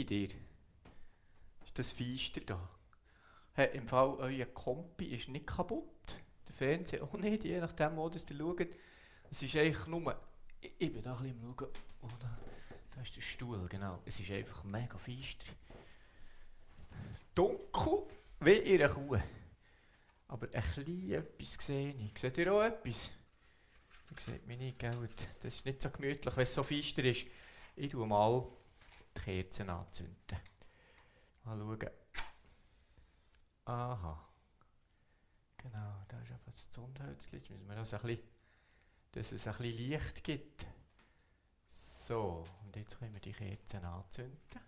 in dir? Ist das Feister da? Hey, im Fall, euer Kompi ist nicht kaputt. Der Fernseher auch nicht, je nachdem, wo das ihr schaut. Es ist eigentlich nur... Ich bin da ein bisschen am Schauen. Oh, da ist der Stuhl, genau. Es ist einfach mega feister. Dunkel wie in einer Kuh. Aber ein bisschen etwas sehe ich. Seht ihr auch etwas? Ihr seht mich nicht, gell? Das ist nicht so gemütlich, wenn es so feister ist. Ich tue mal die Kerzen anzünden. Mal schauen. Aha. Genau, da ist einfach das Zündhölzchen. Jetzt müssen wir das ein bisschen, dass es ein bisschen Licht gibt. So, und jetzt können wir die Kerzen anzünden.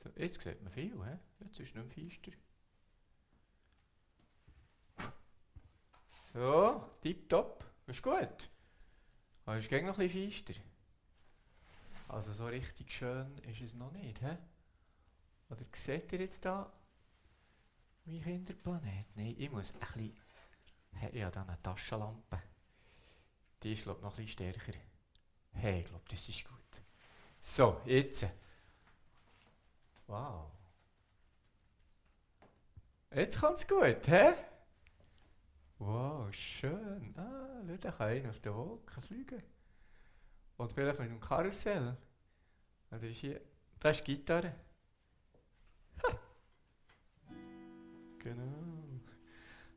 So, jetzt sieht man viel, he? Jetzt ist es nicht mehr feister. So, tipptopp. Ist gut. Aber es ist gleich noch ein bisschen feister. Also so richtig schön ist es noch nicht, he? Oder seht ihr jetzt da mein Kinderplanet? Nein, ich muss ein bisschen... Hey, ich habe da eine Taschenlampe. Die ist, glaube ich, noch ein bisschen stärker. Hey, ich glaube, das ist gut. So, jetzt. Wow. Jetzt kommt es gut, hä? Wow, schön. Ah, schau, da kann einer auf der Wolke fliegen. Und vielleicht mit einem Karussell. Oder ist hier... Das ist die Gitarre. Ha. Genau.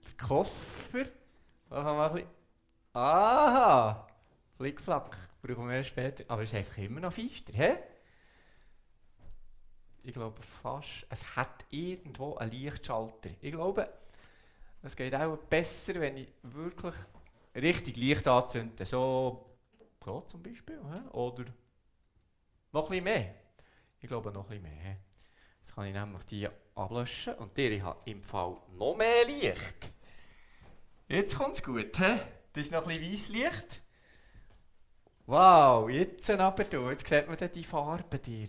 Der Koffer. Da haben wir ein bisschen... Aha! Flickflack. Brauchen wir erst später. Aber es ist einfach immer noch feister, hä? Ich glaube fast, es hat irgendwo einen Lichtschalter. Ich glaube, es geht auch besser, wenn ich wirklich richtig Licht anzünde. So zum Beispiel. Oder noch ein bisschen mehr. Ich glaube noch ein bisschen mehr. Jetzt kann ich nämlich die ablöschen. Und ich habe im Fall noch mehr Licht. Jetzt kommt es gut. Das ist noch ein bisschen Weisslicht. Wow, jetzt aber du. Jetzt sieht man die Farbe dir.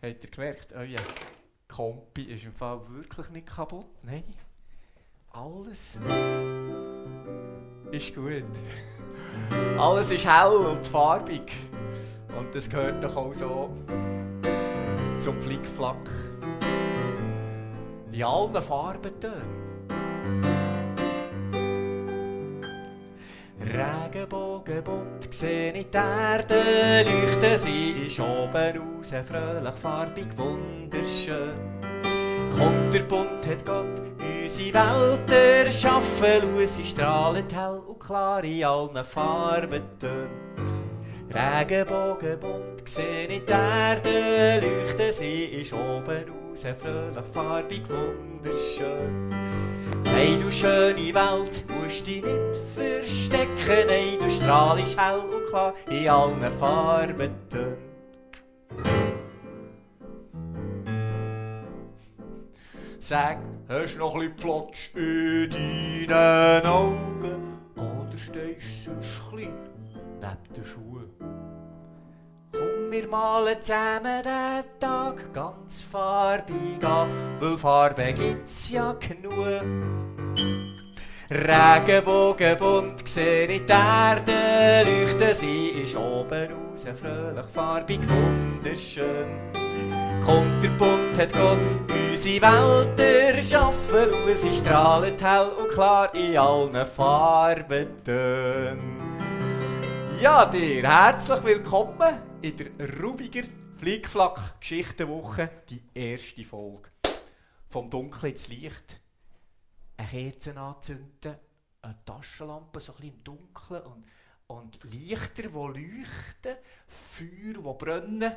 Habt ihr gemerkt, euer Kompi ist im Fall wirklich nicht kaputt? Nein. Alles ist gut. Alles ist hell und farbig. Und das gehört doch auch so zum Flickflack. In allen Farbentönen. Regenbogenbunt sehe ich die Erde leuchten, sie ist oben raus, fröhlich, farbig, wunderschön. Kunterbunt hat Gott unsere Welt erschaffen, schau, sie strahlt hell und klar in allen Farbentönen. Regenbogenbunt sehe ich die Erde leuchten, sie ist oben raus, fröhlich, farbig, wunderschön. Hey, du schöne Welt, musst dich nicht verstecken, hey, du strahlst hell und klar in allen Farbentönen. Sag, hast du noch ein bisschen Flotsch in deinen Augen? Oder stehst du sonst ein bisschen neben den Schuhen? Komm, wir malen zusammen den Tag ganz farbig an, weil Farbe gibt's ja genug. Regenbogenbunt sehe ich die Erde leuchten, sie ist oben raus, fröhlich, farbig, wunderschön. Kunterbunt hat Gott unsere Welt erschaffen, schau, sie strahlt hell und klar in allen Farbentönen. Ja, dir herzlich willkommen in der Rubiger Flickflack-Geschichtenwoche, die erste Folge. Vom Dunkeln ins Licht. Eine Kerze anzünden, eine Taschenlampe so ein bisschen im Dunkeln und Lichter, die leuchten, Feuer, die brennen.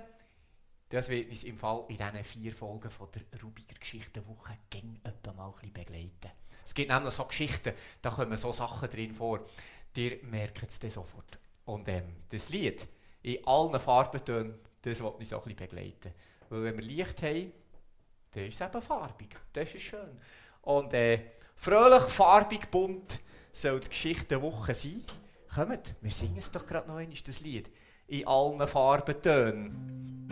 Das wird uns im Fall in diesen 4 Folgen von der Rubiger Geschichtenwoche etwa mal ein bisschen begleiten. Es gibt nämlich so Geschichten, da kommen so Sachen drin vor, ihr merkt es dann sofort. Und das Lied in allen Farbentönen, das wird mich so ein bisschen begleiten. Weil wenn wir Licht haben, dann ist es eben farbig, das ist schön. Und fröhlich, farbig, bunt soll die Geschichtenwoche sein. Kommt, wir singen es doch gerade noch einmal, das Lied. In allen Farbentönen.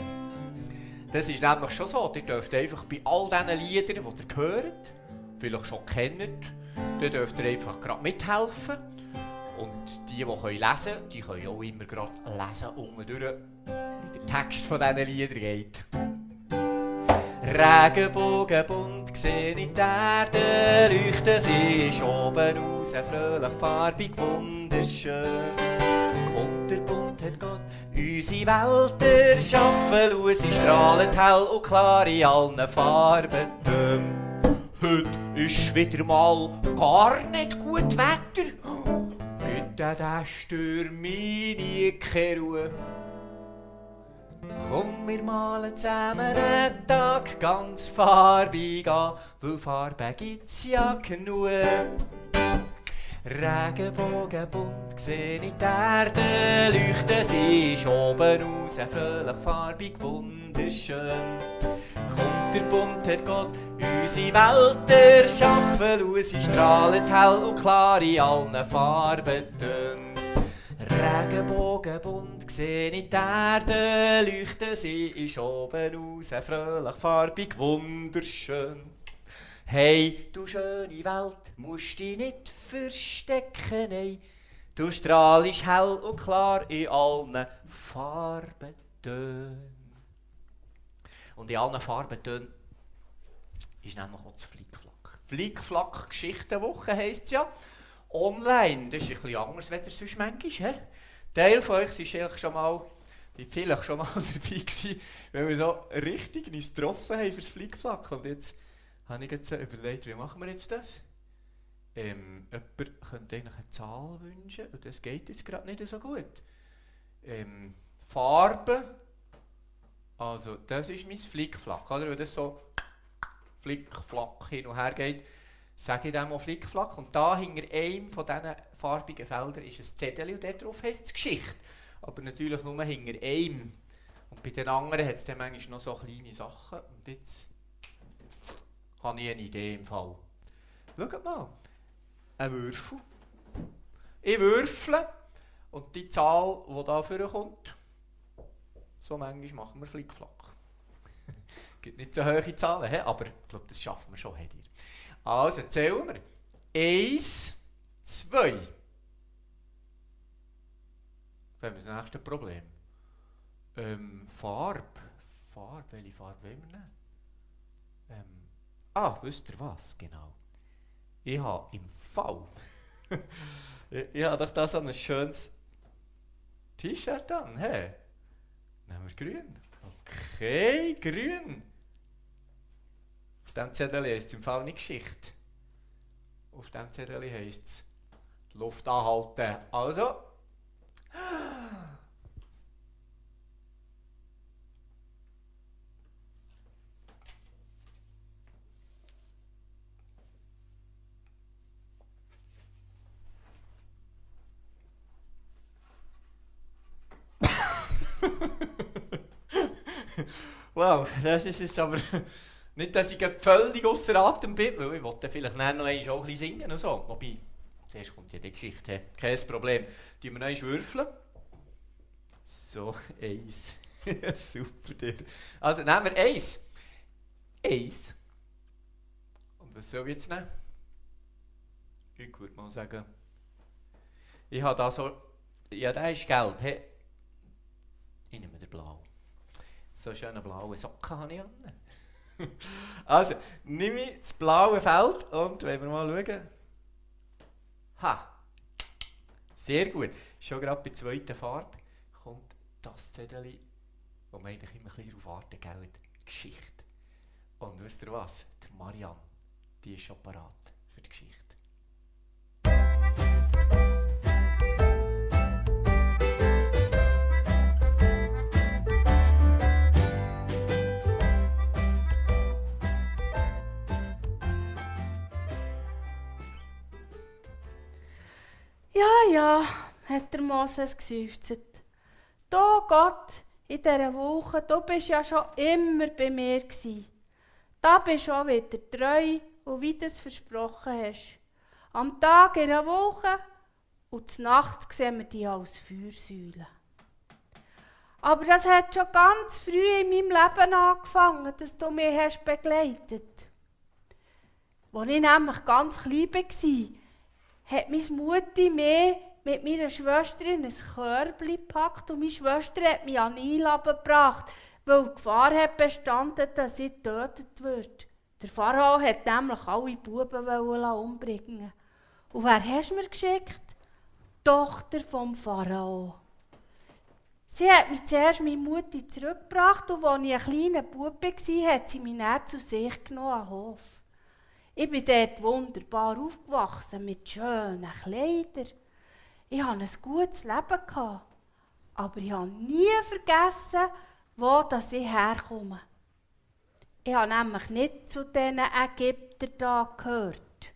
Das ist nämlich schon so, ihr dürft einfach bei all diesen Liedern, die ihr hört, vielleicht schon kennt, dann dürft ihr einfach gerade mithelfen. Und die lesen können, die können auch immer gerade lesen, unten durch wieder Text von diesen Liedern geht. Regenbogenbunt sehe ich die Erde leuchten, sie ist oben raus, fröhlich, farbig, wunderschön. Kunterbunt hat Gott unsere Welt erschaffen, schau, sie strahlen hell und klar in allen Farben. Heute ist wieder mal gar nicht gut Wetter. Gibt der Sturm nie keine Ruhe. Komm, wir malen zusammen einen Tag ganz farbig an, weil Farbe gibt's ja genug. Regenbogenbunt sehe ich die Erde leuchten, sie ist oben raus, fröhlich, farbig, wunderschön. Kunterbunt hat Gott unsere Welt erschaffen, schau, sie strahlt hell und klar in allen Farbentönen. Regenbogenbunt sehe ich die Erde leuchten, sie ist oben raus, fröhlich, farbig, wunderschön. Hey, du schöne Welt, musst dich nicht verstecken, nein. Du strahlst hell und klar in allen Farbentönen. Und in allen Farbentönen ist nämlich auch das Flickflack. Flickflack Geschichtenwoche heisst es ja. Online, das ist ein bisschen anders, als sonst manchmal. He? Teil von euch ist schon mal, vielleicht schon mal dabei gewesen, wenn wir so richtig uns getroffen haben fürs Flickflack. Und jetzt habe ich jetzt überlegt, wie machen wir jetzt das? Jemand könnte eigentlich eine Zahl wünschen, und das geht jetzt gerade nicht so gut. Farben, also das ist mein Flickflack, oder? Wenn das so Flickflack hin und her geht, sage ich dem mal Flickflack. Und da hinter einem von diesen farbigen Feldern ist ein Zettel und dort drauf heisst es Geschichte. Aber natürlich nur hinter einem. Und bei den anderen hat es dann manchmal noch so kleine Sachen. Und jetzt habe ich eine Idee im Fall. Schaut mal, ein Würfel. Ich würfle und die Zahl, die da vorkommt, so manchmal machen wir Flickflack. Es gibt nicht so hohe Zahlen, aber ich glaube, das schaffen wir schon. Also, zählen wir. 1, 2. Dann haben wir das nächste Problem. Farbe, welche Farbe wollen wir nehmen? Wisst ihr was? Genau. Ich habe im Fall. ich habe doch da so ein schönes T-Shirt an. Hey. Nehmen wir grün. Okay, grün. Auf diesem Zettel heisst es im Fall nicht Geschichte. Auf diesem Zettel heisst es die Luft anhalten. Also. Wow, das ist jetzt aber nicht, dass ich völlig ausser Atem bin, weil ich wollte vielleicht noch einmal auch ein bisschen singen und so. Wobei, zuerst kommt ja die Geschichte. Kein Problem. Tun wir noch einmal würfeln. So, 1. Super, dir. Also nehmen wir 1. 1. Und was soll ich jetzt nehmen? Ich würde mal sagen, ich habe da so, ja, der ist gelb. Hey. Ich nehme den blau. So einen schönen blauen Socken habe ich an. Also, nehme ich das blaue Feld und wenn wir mal schauen. Ha! Sehr gut. Schon gerade bei der zweiten Farbe kommt das Zettel, wo man eigentlich immer ein bisschen darauf warten, gell? Geschichte. Und wisst ihr was? Die Marianne, die ist schon parat für die Geschichte. Ja, hat der Moses geseufzt. Du Gott, in dieser Woche, du bist ja schon immer bei mir gsi. Da bist du auch wieder treu und wie du es versprochen hast. Am Tag in der Woche und zur Nacht sehen wir dich als Feuersäule. Aber das hat schon ganz früh in meinem Leben angefangen, dass du mich hast begleitet. Als ich nämlich ganz klein war, hat meine Mutti mich mit meiner Schwester in ein Körbchen gepackt und meine Schwester hat mich an Eilab gebracht, weil die Gefahr hat bestanden, dass ich getötet würde. Der Pharao hat nämlich alle Buben umbringen. Und wer hast du mir geschickt? Die Tochter vom Pharao. Sie hat mich zuerst meine Mutter zurückgebracht und als ich ein kleiner Bub war, hat sie mich dann zu sich genommen an den Hof. Ich bin dort wunderbar aufgewachsen mit schönen Kleidern. Ich hatte ein gutes Leben, aber ich habe nie vergessen, wo ich herkomme. Ich habe nämlich nicht zu diesen Ägyptern da gehört.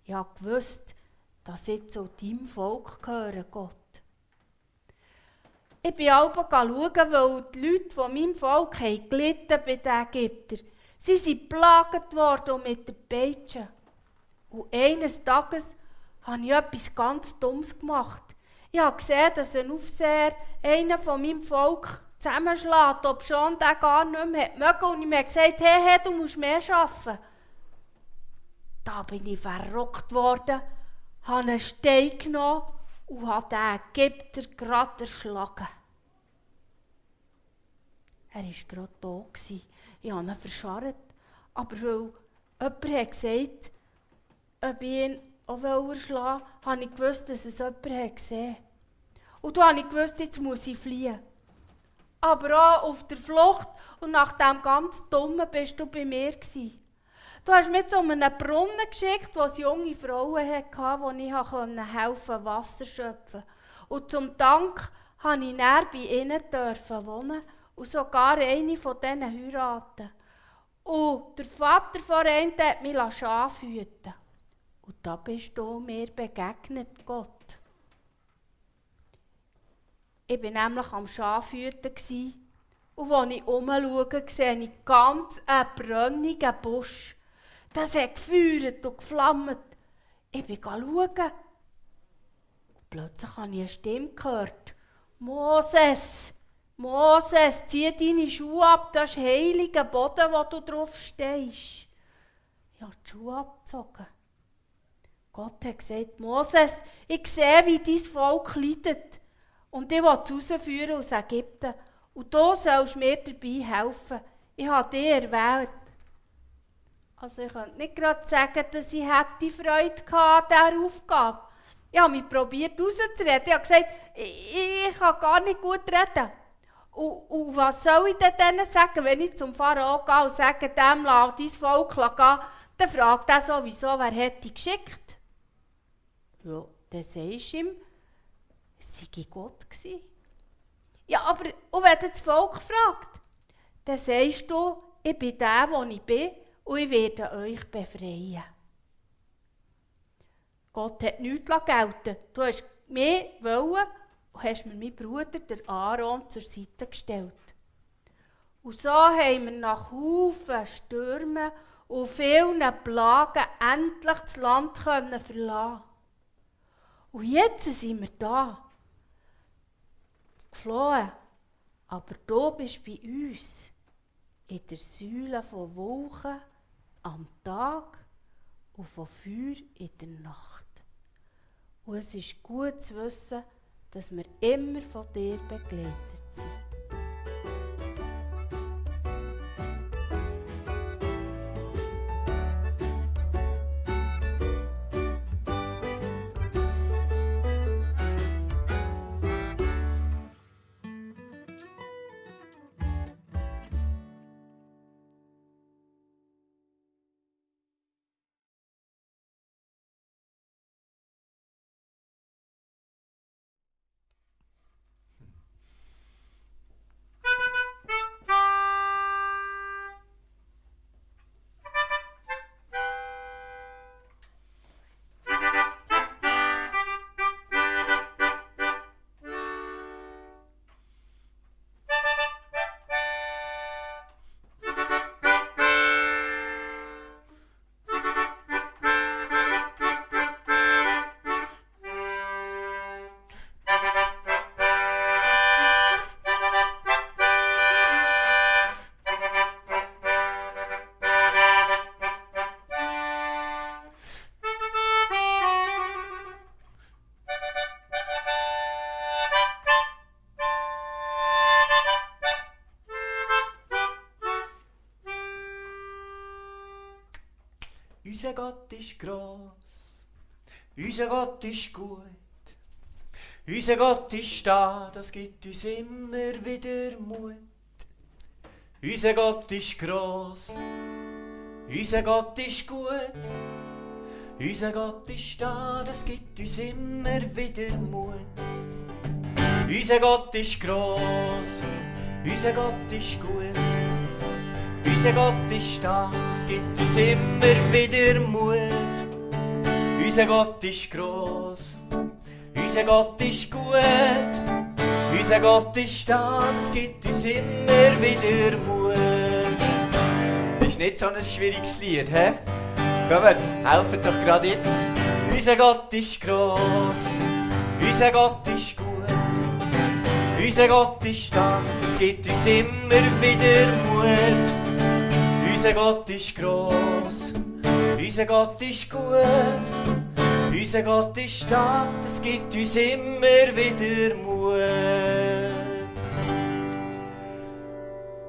Ich wusste, dass ich zu deinem Volk gehöre, Gott. Ich bin auch schauen, weil die Leute von meinem Volk gelitten bei den Ägyptern. Sie sind geplagt worden mit der Peitsche. Und eines Tages habe ich etwas ganz Dummes gemacht. Ich habe gesehen, dass ein Aufseher einen von meinem Volk zusammenschlägt, obschon der gar nicht mehr mögen. Und ich habe gesagt, hey, du musst mehr arbeiten. Da bin ich verrückt worden, habe einen Stein genommen und habe den Ägypter gerade erschlagen. Er war gerade da. Ich habe ihn verscharrt. Aber weil jemand hat gesagt, ob ich ihn auch erschlagen will, habe ich gewusst, dass es jemand gesehen hat. Und da habe ich gewusst, jetzt muss ich fliehen. Aber auch auf der Flucht und nach dem ganz Dummen bist du bei mir gewesen. Du hast mich zu einem Brunnen geschickt, wo es junge Frauen hatten, denen ich helfen konnte, Wasser zu schöpfen. Und zum Dank durfte ich näher bei ihnen wohnen und sogar eine von denen heiraten. Und der Vater von einem hat mich Schafe hüten. Und da bist du mir begegnet, Gott. Ich war nämlich am Schafhüten und als ich umschaue, sehe ich ganz einen brennenden Busch. Das hat gefeuert und geflammt. Ich bin schauen. Und plötzlich habe ich eine Stimme gehört. Moses, Moses, zieh deine Schuhe ab, das ist heiliger Boden, wo du drauf stehst. Ich habe die Schuhe abgezogen. Gott hat gesagt, Moses, ich sehe, wie dein Volk leidet. Und ich will es rausführen aus Ägypten. Und du sollst mir dabei helfen. Ich habe dich erwählt. Also ich könnte nicht gerade sagen, dass ich Freude an dieser Aufgabe. Ich habe mich probiert rauszureden. Ich habe gesagt, ich kann gar nicht gut reden. Und was soll ich denn denen sagen, wenn ich zum Pharao gehe und sage, dem lass dein Volk gehen, dann fragt er sowieso, wer hat dich geschickt? Ja, dann sagst du ihm, es sei Gott gewesen. Ja, aber und wenn das Volk fragt, dann sagst du, ich bin der, der ich bin, und ich werde euch befreien. Gott hat nichts gelten. Du hast mich wollen und hast mir meinen Bruder, der Aaron, zur Seite gestellt. Und so haben wir nach Haufen Stürmen und vielen Plagen endlich das Land verlassen. Und jetzt sind wir da. Geflohen. Aber du bist bei uns. In der Säule von Wolken am Tag und von Feuer in der Nacht. Und es ist gut zu wissen, dass wir immer von dir begleitet sind. Unser Gott ist gross, unser Gott ist gut, unser Gott ist da, das gibt uns immer wieder Mut. Unser Gott ist gross, unser Gott ist gut, unser Gott ist da, das gibt uns immer wieder Mut. Unser Gott ist gross, unser Gott ist gut, unser Gott ist da, das gibt uns immer wieder Mut. Unser Gott ist gross, unser Gott ist gut, unser Gott ist da, das gibt uns immer wieder Mut. Das ist nicht so ein schwieriges Lied, hä? Kommt, helft doch gerade in. Unser Gott ist gross, unser Gott ist gut, unser Gott ist da, das gibt uns immer wieder Mut. Unser Gott ist gross, unser Gott ist gut, unser Gott ist da, das gibt uns immer wieder Mut.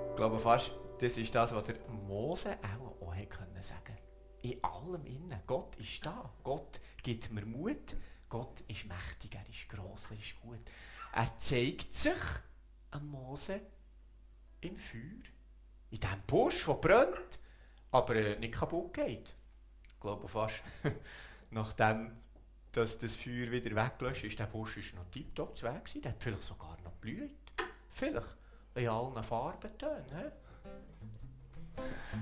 Ich glaube fast, das ist das, was der Mose auch sagen konnte. In allem innen. Gott ist da. Gott gibt mir Mut. Gott ist mächtig, er ist gross, er ist gut. Er zeigt sich an Mose im Feuer. In diesem Busch, der brennt, aber nicht kaputt geht. Ich glaube fast, nachdem dass das Feuer wieder weggelöscht ist, der Busch ist noch tiptop zu Weg gewesen. Der hat vielleicht sogar noch blüht. Vielleicht in allen Farbentönen.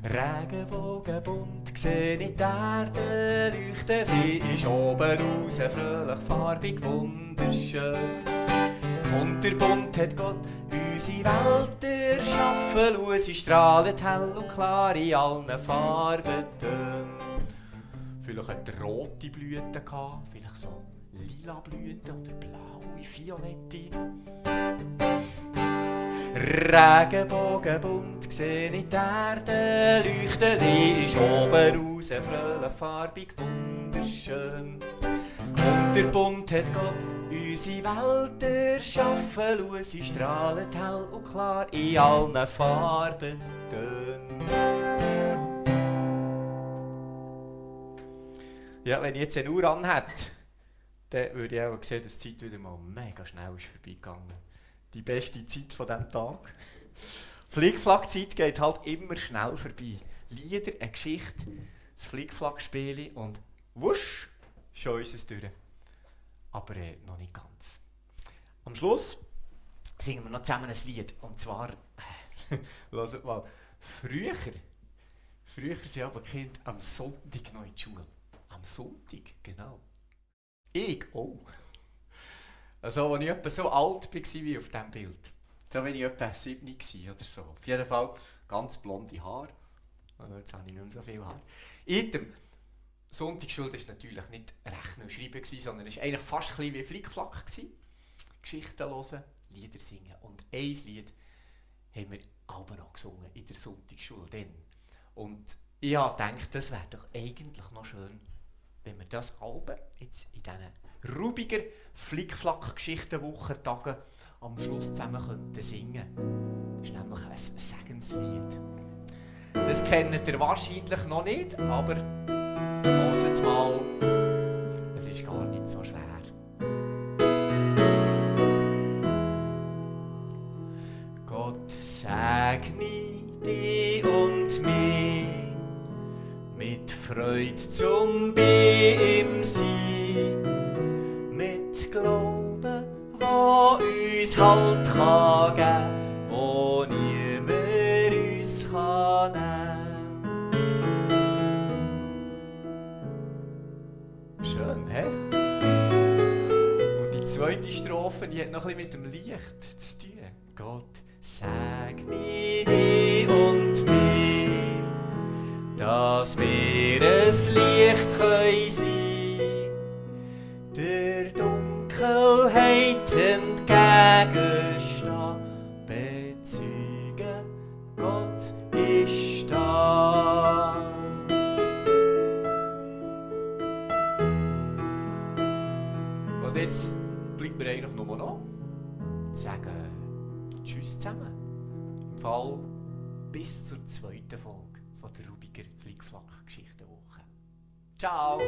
Regenbogenbunt, sehe ich die Erde leuchten, sie ist oben raus, fröhlich, farbig, wunderschön. Kunterbunt hat Gott unsere Welt erschaffen, schau, sie strahlt hell und klar in allen Farbentönen. Vielleicht hat er rote Blüten gehabt, vielleicht so lila Blüten oder blaue, violette. Regenbogenbunt, sehe ich die Erde leuchten, sie ist oben raus, fröhlich, farbig, wunderschön. Kunterbunt hat Gott unsere Welt erschaffen, schau, sie strahlt hell und klar in allen Farbentönen. Ja, wenn ich jetzt eine Uhr anhätte, dann würde ich auch sehen, dass die Zeit wieder mal mega schnell ist vorbeigegangen. Die beste Zeit von diesem Tag. Flickflack-Zeit geht halt immer schnell vorbei. Lieder, eine Geschichte, das Flickflack-Spiel und wusch, schon unseres durch. Aber noch nicht ganz. Am Schluss singen wir noch zusammen ein Lied. Und zwar, hört mal, früher sind aber die Kinder am Sonntag noch in die Schule. Am Sonntag, genau. Ich, also, als ich etwa so alt war wie auf diesem Bild. So wenn ich etwa 7 war oder so. Auf jeden Fall ganz blonde Haare. Jetzt habe ich nicht mehr so viel Haar. In der Sonntagsschule war natürlich nicht Rechnen und Schreiben, sondern es war eigentlich fast ein bisschen wie Flickflack. Geschichten hören, Lieder singen. Und ein Lied haben wir aber noch gesungen in der Sonntagsschule. Und ich habe gedacht, das wäre doch eigentlich noch schön, wenn wir das Alben jetzt in diesen Rubiger Flickflack-Geschichtenwochentagen am Schluss zusammen könnten singen. Das ist nämlich ein Segenslied. Das kennt ihr wahrscheinlich noch nicht, aber hört mal, es ist gar nicht so schwer. Gott segne dich und mich mit Freude zum bei ihm sein, mit Glauben, wo uns Halt kann geben, wo niemand uns kann nehmen. Schön, hä? Und die zweite Strophe, die hat noch ein bisschen mit dem Licht zu tun. Gott segne dich und mich, dass wir ein Licht können sein, der Dunkelheit entgegenstehen, bezeugen, Gott ist da. Und jetzt bleibt mir eigentlich nur noch zu sagen, tschüss zusammen. Im Fall bis zur zweiten Folge von der Rubiger Flickflack Geschichtenwoche. Ciao!